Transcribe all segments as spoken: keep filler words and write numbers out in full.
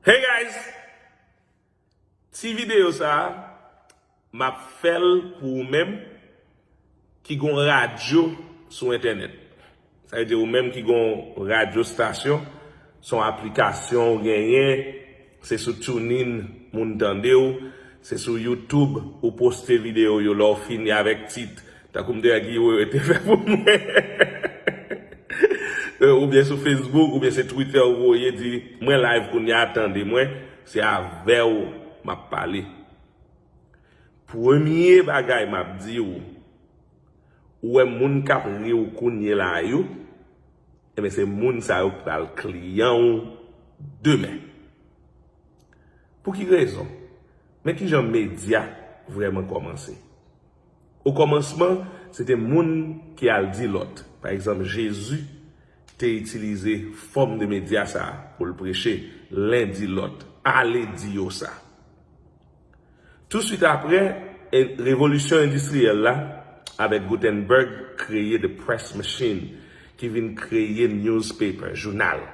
Hey guys! Ti videyo sa a, m ap fè l pou ou menm ki gon radyo sou entènèt. Sa vle di ou menm ki gon radyo stasyon, se yon aplikasyon ou genyen, se sou TuneIn moun tande w, se sou YouTube ou poste videyo yo lè w fini avèk tit. Tankou m te wè Guy Wewe te fè pou mwen. Oubyen sou Facebook, oubyen se Twitter ou voye di, mwen live kounye a, tande mwen, se avè w m ap pale. Premye bagay m ap di w, ou wè moun k ap ri w kounye la yo, enben se moun sa yo k pral kliyan w demen. Pou ki rezon? Men kijan medya vrèman kòmanse. Okòmansman, se te moun ki al di lòt. Pa egzanp, Jezi te itilize fòm de medya sa a pou l preche, len di lòt, ale di yo sa. Touswit apre, revolisyon endistriyèl la, avèk Gutenberg, kreye the press machine, ki vin kreye newspaper, jounal.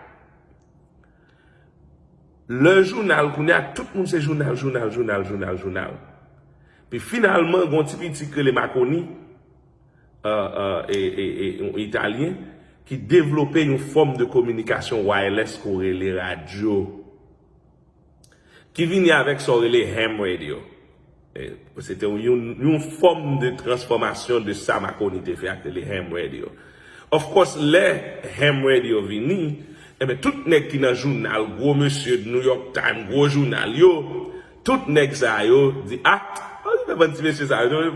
Lè jounal, kounye a, tout moun se jounal, jounal, jounal, jounal, jounal. Pi finalman, gen yon ti piti ki rele Marconi, e, e, e, yon Italyen, ki devlope yon fòm de kominikasyon wireless ke w rele radyo. Ki vini avèk sa w rele ham radio. E, se te yon, yon fòm de transfòmasyon de sa Marconi te fè ak rele ham radio. Of course, lè ham radio vini, enben, tout nèg ki nan jounal, gwo mesye, New York Times, gwo jounal yo, tout nèg sa yo di, a, pa okipe bann ti mesye sa yo,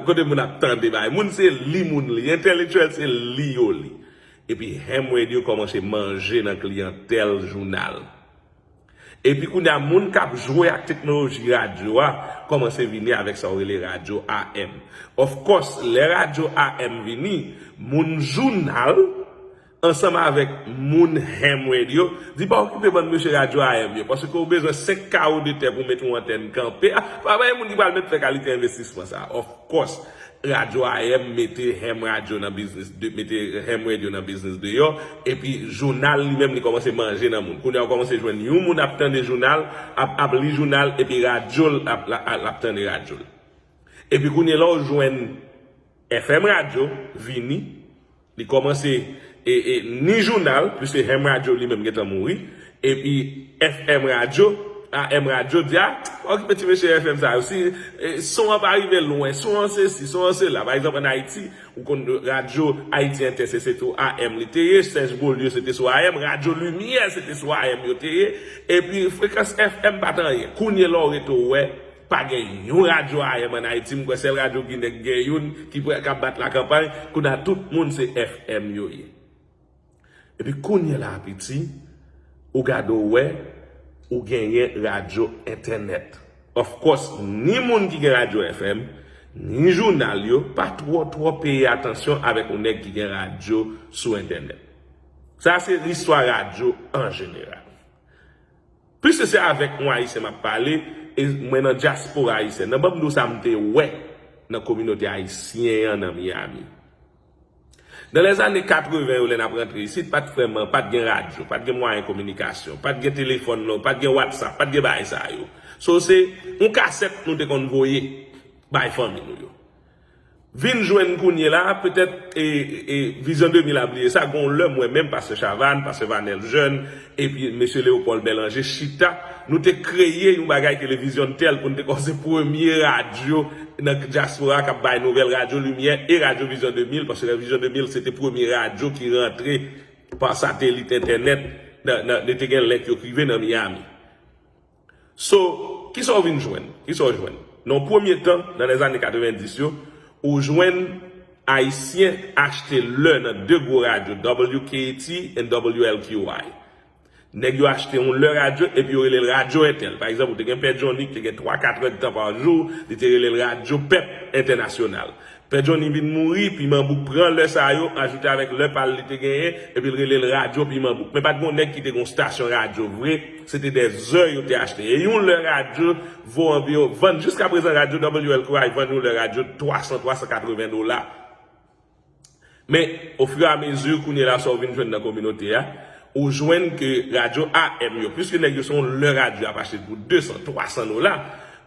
kote moun ap tande bagay. Moun se li moun li, entèlektyèl se li yo li. Epi ham radio kòmanse manje nan kliyantèl jounal. Epi kounye a, moun k ap jwe ak teknoloji radyo a kòmanse vini avèk sa w rele radyo A M. Of course, lè radyo A M vini, moun jounal ansanm avèk moun ham radio di pa okipe bann mesye radyo A M yo, paske w bezwen senk kawo de tè pou w mete yon antèn kanpe. A, pa gen moun ki pral mèt fè kalite envestisman sa a. Of course, radyo A M mete ham radyo nan biznis, mete ham radio nan biznis deyò, epi jounal li menm li kòmanse manje nan moun. Kounye a ou kòmanse jwenn yon moun ap tande jounal, ap, ap li jounal, epi radyo l ap, l ap tande radyo l. Epi kounye la ou jwenn F M radyo vini, li kòmanse e, e, ni jounal, piske ham radyo li menm gentan mouri, epi F M radyo, A M radyo di, a, pa okipe ti mesye F M sa yo, si, e, son an pa rive lwen, son an sesi, son an sela. Pa egzanp, ann Ayiti, ou konn radyo Ayiti Entè, se, se tou A M li te ye, Serge Beaulieu se te sou A M, radyo Limyè se te sou A M yo te ye, epi frekans F M pa t anyen. Kounye la ou rete ou wè, pa gen yon radyo A M ann Ayiti, m kwè sèl radyo Ginen gen youn ki, k ap bat lakanpay, kounye a tout moun se F M yo ye. Epi kounye la piti, ou gade ou wè, ou genyen radyo entènèt. Of course, ni moun ki gen radyo F M, ni jounal yo, pa twò, twò peye atansyon avèk yon nèg ki gen radyo sou entènèt. Sa se listwa radyo an jeneral. Piske se avèk yon Ayisyen m ap pale, e mwen nan dyaspora ayisyèn nan, ban m di w sa m te wè nan kominote ayisyen an nan Miami. Nan lèzane katreven yo, lè n ap rantre isit, pa t vrèman, pa t gen radyo, pa t gen mwayen kominikasyon, pa t gen telefòn, non, pa t gen WhatsApp, pa t gen bagay sa yo. So, se yon kasèt nou te konn voye bay fanmi nou yo. Vin jwenn kounye la, petèt, e, e, Vizyon de mil a bliye sa, gon lè mwen menm, Pastè Chavannes, Pastè Vanel Jeune, epi Mesye Léopold Bélanger chita, nou te kreye yon bagay ki rele Vizyon Tel pou n te kòmanse premye radyo nan dyaspora k ap bay nouvèl, Radyo Limyè e Radyo Vizyon de mil, paske Radyo Vizyon de mil se te premye radyo ki rantre pa satelit entènèt, nan, nan, te gen lèt yo k rive nan Miami. So, kisa w vin jwenn? Kisa w jwenn? Nan yon premye tan, nan lèzane katrevenndis yo, ou jwenn Ayisyen achte lè nan de gwo radyo, W K T and W L Q Y. Nèg yo achte yon lè radyo epi yo rele l Radyo Entèl. Pa egzanp, ou te gen Pè Johnny ki te gen twa, kat èdtan pa jou, li te rele l Radyo Pèp Entènasyonal. Pè Johnny vin mouri, Piman Bouk pran lè sa yo, ajoute avèk lè pa l li te genyen, epi l rele l Radyo Piman Bouk. Men pa t gon nèg ki te gon stasyon radyo vre, se te dè zè yo te achte. E yon lè radyo vo anviwon, vann jiska prezan radyo W L Q Y vann yon lè radyo twa san, twa san katreven dola. Men, ofiramezi, kounye la, sa w vin jwenn nan kominote a, Ou jwenn ke radyo A M yo, piske nèg yo se yon lè radyo ap achte pou de san, twa san dola,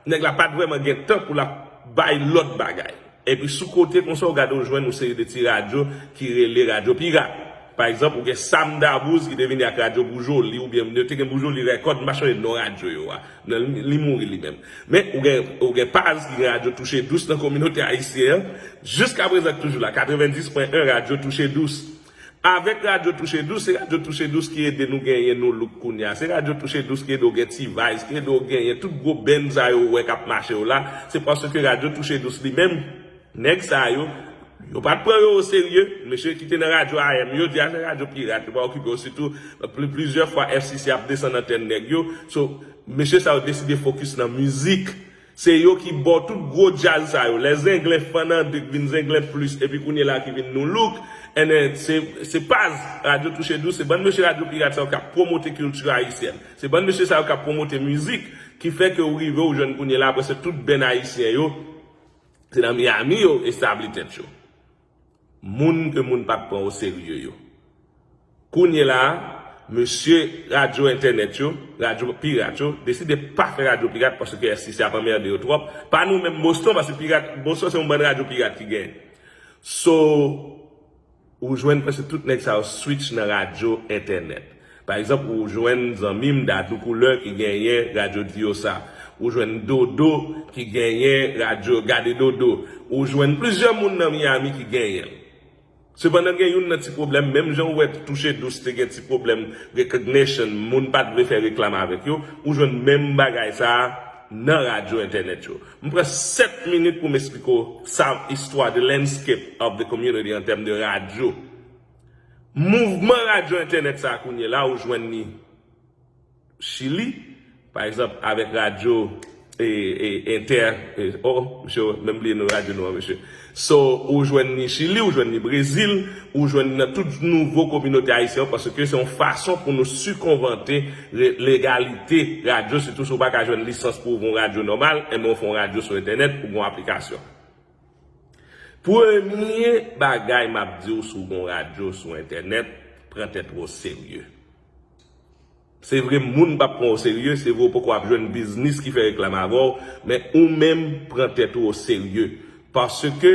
nèg la pa t vrèman gen tan pou l ap bay lòt bagay. Epi sou kote konsa, ou gade, ou jwenn yon seri de ti radyo ki rele radyo pirat. Pa egzanp, ou gen Sam Dabouz ki te vini ak radyo Boujoli, oubyen yo te gen Boujoli Record, m pa sonje non radyo yo a. Non, li, li mouri li menm. Men ou gen, ou gen Paz ki gen radyo Touche Dous nan kominote ayisyen an. Jiska prezan ki toujou la, katrevenndis pwen en radyo Touche Dous. Avèk radyo Touche Dous, se radyo Touche Dous ki ede nou genyen Nou Look kounye a. Se radyo Touche Dous ki ede w gen T-Vice, ki ede w genyen tout gwo band sa yo ou wè k ap mache yo la. Se paske radyo Touche Dous li menm, nèg sa yo, yo pa t pran yo oserye. Mesye ki te nan radyo A M yo di a se radyo pirat, yo pa okipe yo. Sitou, pli, plizyè fwa F C C ap desann antèn nèg yo. So, mesye sa yo deside fokis nan mizik. Se yo ki ba w tout gwo djaz sa yo. Lè Zenglen, Fernando k vin Zenglen plis, epi kounye la ki vin Nou Look. And then, se, se Paz, radyo Touche Dous, se bann mesye radyo pirat sa yo k ap pwomote kilti ayisyèn. Se bann mesye sa yo k ap pwomote mizik, ki fè ke ou rive, ou jwenn kounye la, apre se tout band ayisyen yo, se nan Miami yo establi tèt yo. Moun ke moun pa t pran oserye yo. Kounye la a, mesye radyo entènèt yo, radyo pirat yo, deside pa fè radyo pirat paske F C C ap anmède yo twòp. Pa nou menm Boston, paske pirat, Boston se yon bann radyo pirat ki genyen. So, ou jwenn prèske tout nèg sa yo switch nan radyo entènèt. Pa egzanp, ou jwenn zanmi m Dadou Koulè ki genyen radyo Diyosa. Ou jwenn Dodo ki genyen radyo Gade Dodo. Ou jwenn plizyè moun nan Miami ki genyen l. Sepandan, gen youn nan ti pwoblèm, menm jan ou wè Touche Dous te gen ti pwoblèm recognition, moun pa t vle fè reklam avèk yo, ou jwenn menm bagay sa a nan radyo entènèt yo. M pran sèt minit pou m esplike w sa istwa, the landscape of the community an tèm de radyo. Mouvman radyo entènèt sa a kounye la, ou jwenn ni Chili, pa egzanp, avèk radyo e, e, Inter, e, oh, mesye, menm bliye non radyo nou an, mesye. So, ou jwenn ni Chili, ou jwenn ni Brezil, ou jwenn nan tout nouvo kominote ayisyen yo, paske se yon fason pou nou sikonvante re-, legalite radyo, sitou si w pa ka jwenn lisans pou ouvri yon radyo nòmal, enben w fè yon radyo sou entènèt, ou gen yon aplikasyon. Premye bagay m ap di w, si w gen yon radyo sou entènèt, pran tèt ou oserye. Se vre, moun p ap pran w oserye, se vre, ou poko ap jwenn biznis ki fè reklam avè w, men ou menm pran tèt ou oserye. Paske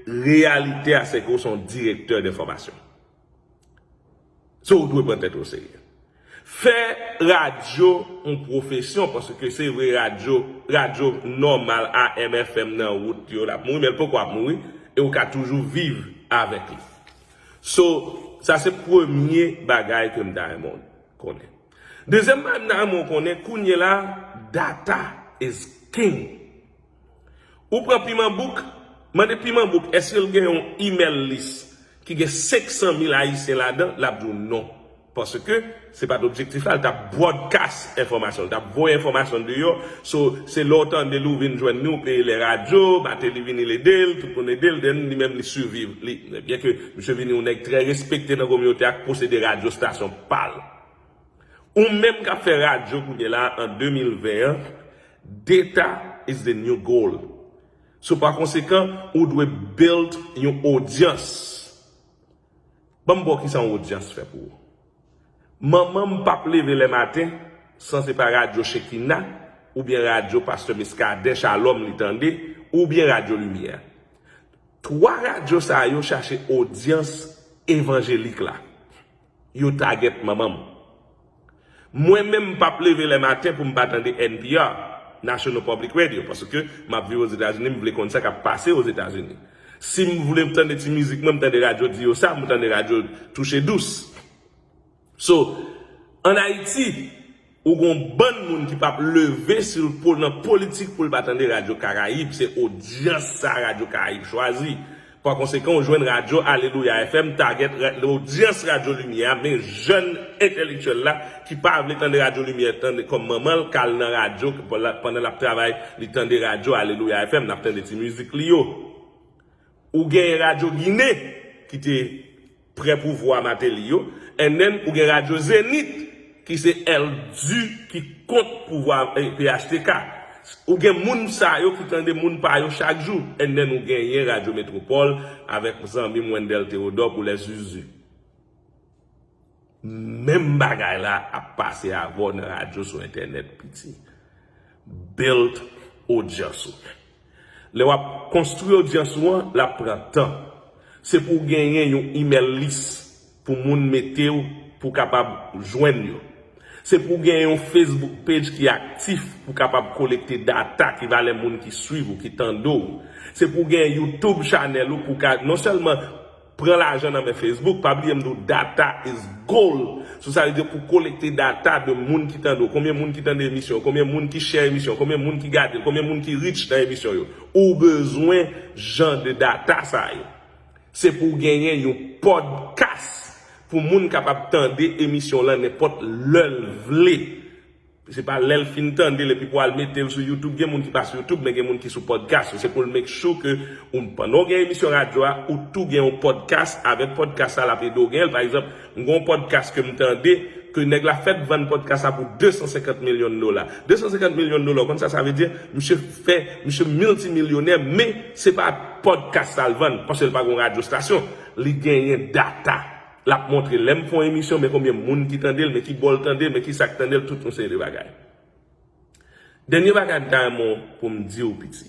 reyalite a, se ke w se yon direktè de enfòmasyon. So, ou dwe pran tèt ou oserye. Fè radyo yon pwofesyon, paske se vre, radyo, radyo nòmal, A M F M nan wout yo, l ap mouri, men l poko ap mouri, e ou ka toujou viv avèk li. So, sa se premye bagay ke m ta renmen w konnen. Dezyèm bagay m ta renmen w konnen, kounye la, data is king. Ou pran Piman Bouk, mande Piman Bouk, èske l gen yon email list ki gen senk san mil Ayisyen ladan? L ap di w non. Paske se pa t objektif la, l t ap broadcast enfòmasyon, l t ap voye enfòmasyon deyò. So, se lè w tande li, w vin jwenn li, w peye lè radyo, Martelly vini l ede l, tout moun ede l, then li menm li siviv. Li, byenke misye vini yon nèg trè respekte nan kominote a, k posede radyo stasyon pa l. Ou menm k ap fè radyo kounye la an de mil ven an, data is the new gold. So, pa konsekan, ou dwe build yon odyans. Ban m ba w kisa yon odyans fè pou ou. Manman m p ap leve lè maten san se pa radyo Chekina, oubyen radyo Pastè Miskaden Shalom li tande, oubyen radyo Limyè. Twa radyo sa yo chache odyans evanjelik la. Yo target manman m. Mwen menm, m p ap leve lè maten pou m pa tande N P R, National Public Radio, paske m ap viv Ozetazini, m vle konn sa k ap pase Ozetazini. Si m vle tande ti mizik mwen, m tande radyo Diyosa, m tande radyo Touche Dous. So, ann Ayiti, ou gon bann moun ki p ap leve sou po-, nan politik pou l pa tande Radyo Karayib. Se odyans sa Radyo Karayib chwazi. Pa konsekan, ou jwenn radyo Alelouya F M, target ra-, odyans Radyo Limyè a, men jèn entèlektyèl la ki pa vle tande Radyo Limyè, tande kòm manman l, k al nan radyo, pandan l ap travay, li tande radyo Alelouya F M, l ap tande ti mizik li yo. Ou gen Radyo Ginen, ki te prè pouvwa Martelly yo, and then ou gen Radyo Zenith, ki se L D U, ki kont pouvwa, eh, P H T K. Ou gen moun sa yo ki tande moun pa yo chak jou, and then ou genyen Radyo Metropole avèk zanmi m Wendell Théodore pou lè zuzu. Menm bagay la ap pase avè w nan radyo, sou entènèt, piti. Build odyans ou. Lè w ap konstwi odyans ou an, l ap pran tan. Se pou w genyen yon email list pou moun mete w pou w kapab jwenn yo. Se pou w gen yon Facebook page ki aktif pou w kapab kolekte data ki valè moun ki swiv ou, ki tande w. Se pou w gen YouTube channel ou pou w ka non sèlman pran lajan nan men Facebook, pa bliye m di w, data is gold. So sa vle di pou w kolekte data de moun ki tande w, konbyen moun ki tande emisyon, konbyen moun ki share emisyon, konbyen moun ki gade l, konbyen moun ki reach nan emisyon yo. Ou bezwen jan de data sa yo. Se pou w genyen yon podcast pou moun kapab tande emisyon lan nenpòt lè l vle. Se pa lè l fin tande l epi pou al mete l sou YouTube. Gen moun ki pa sou YouTube, men gen moun ki sou podcast. Se pou l make sure ke ou, pandan w gen emisyon radyo a, ou tou gen yon podcast. Avèk podcast sa, l ap ede w gen l. Pa egzanp, m gen yon podcast ke m tande, ke nèg la fèk vann podcast sa pou de san senkant milyon dola. De san senkant milyon dola, ou konn sa sa vle di? Misye fè, misye miltimilyonè, men se pa podcast sa l vann, paske l pa gen yon radyo stasyon. Li genyen data. L ap montre lè m fè yon emisyon, men konbyen moun ki tande l, men ki bò l tande l, men ki sa k tande l, tout yon seri de bagay. Dènye bagay m ta renmen pou m di w, piti,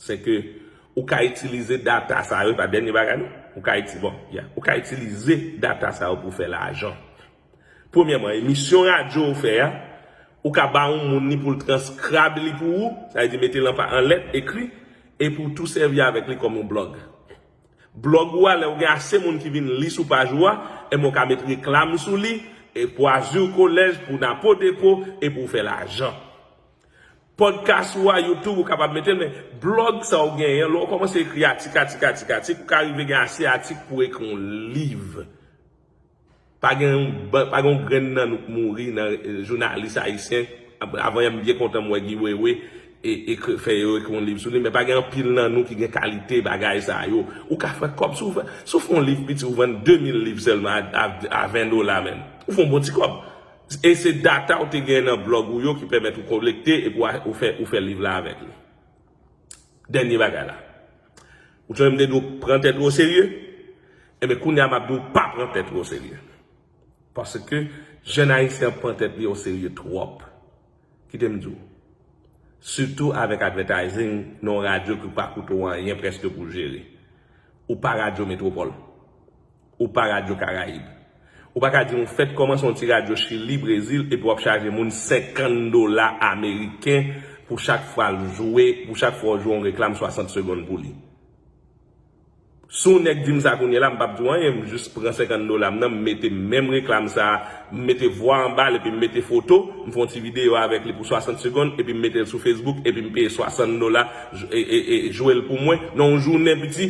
se ke ou ka itilize data sa yo, pa dènye bagay non, ou ka iti-, bon, yeah, ou ka itilize data sa yo pou fè lajan. Premyèman, emisyon radyo ou fè a, ou ka ba yon moun li pou l transkrib li pou ou, sa vle di mete l anpa-, an lèt, ekri, epi w tou sèvi avèk li kòm yon blòg. Blòg ou a, lè w gen ase moun ki vin li sou paj ou a, enben w ka met reklam sou li, e pou Azur College, pou Napo Depot, e pou w fè lajan. Podcast ou a, YouTube, ou kapab mete l, men blòg sa w genyen, lè w kòmanse ekri atik, atik, atik, atik, ou ka rive gen ase atik pou w ekri yon liv. Pa gen yon ba-, pa gen yon grenn nan nou k mouri nan, eh, jounalis ayisyen. Ap-, avan yè m byen kontan m wè Guy Wewe e, e kre-, fè yo ekri yon liv sou li, men pa gen anpil nan nou ki gen kalite bagay sa yo. Ou ka fè kòb si w fè, si w fè yon liv piti, ou vann de mil liv sèlman a, a, a ven dola menm. Ou fè yon bon ti kòb. E se data ou te gen nan blòg ou yo ki pèmèt ou kolekte epi w a, ou fè, ou fè liv la avèk li. Dènye bagay la. Ou sonje m te di w pran tèt ou oserye? Enben, kounye a m ap di w pa pran tèt ou oserye. Paske jèn ayisyen ap pran tèt li oserye twòp. Kite m di w. Sitou avèk advertising nan yon radyo ki pa koute w anyen prèske pou jere. Ou pa radyo metwopòl. Ou pa radyo Karayib. Ou pa ka di m ou fèk kòmanse yon ti radyo Chili, Brezil, epi w ap chaje moun senkant dola ameriken pou chak fwa l jwe, pou chak fwa w jwe yon reklam swasant segonn pou li. Si yon nèg di m sa kounye la, m p ap di w anyen, m jis pran senkant dola m nan, m mete menm reklam sa a, m mete vwa anba l, epi m mete foto, m fè yon ti videyo avèk li pou swasant segonn, epi m mete l sou Facebook, epi m peye swasant dola, j-, e, e, e, jwe l pou mwen. Nan yon jounen piti,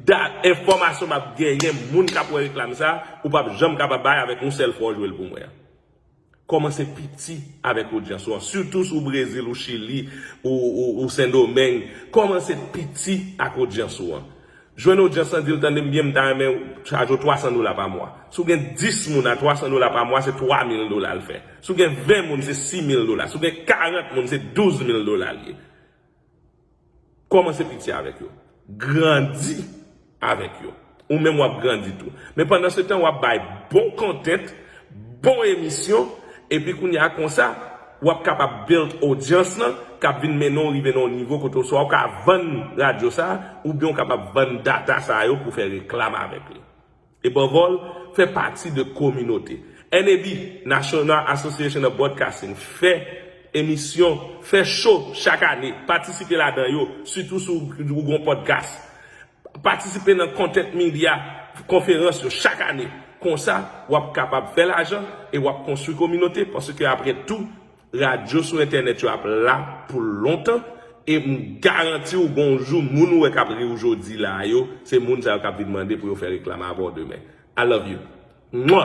dat enfòmasyon m ap genyen, moun k ap wè reklam sa a, ou p ap janm kapab bay avèk yon sèl fwa w jwe l pou mwen an. Kòmanse piti avèk odyans ou an, sitou si w Brezil, ou Chili, ou, ou, ou Sendomeng. Kòmanse piti ak odyans ou an. Jwenn odyans lan, di l, tande m byen, m ta renmen chaje w twa san dola pa mwa. Si w gen dis moun a twa san dola pa mwa, se twa mil dola l fè. Si w gen ven moun, se sis mil dola. Si w gen karant moun, se douz mil dola l ye. Kòmanse piti avèk yo. Grandi avèk yo. Ou menm w ap grandi tou. Men pandan se tan, w ap bay bon content, bon emisyon, epi kounye a konsa, w ap kapab build odyans lan, k ap vin mennen w rive nan yon nivo kote w swa w ka vann radyo sa a, oubyen w kapab vann data sa yo pou fè reklam avèk li. Above all, fè pati de kominote. N A B, National Association of Broadcasting, fè emisyon, fè show chak ane, patisipe ladan yo, sitou si w gen yon podcast. Patisipe nan content media, konferans yo chak ane. Konsa, w ap kapab fè lajan e w ap konstwi kominote, paske apre tou, radyo sou entènèt yo ap la pou lontan, e m garanti w, gon jou, moun ou wè k ap ri w jodi la yo, se moun sa yo k ap vin mande pou yo fè reklam avè w demen. I love you. Mwa!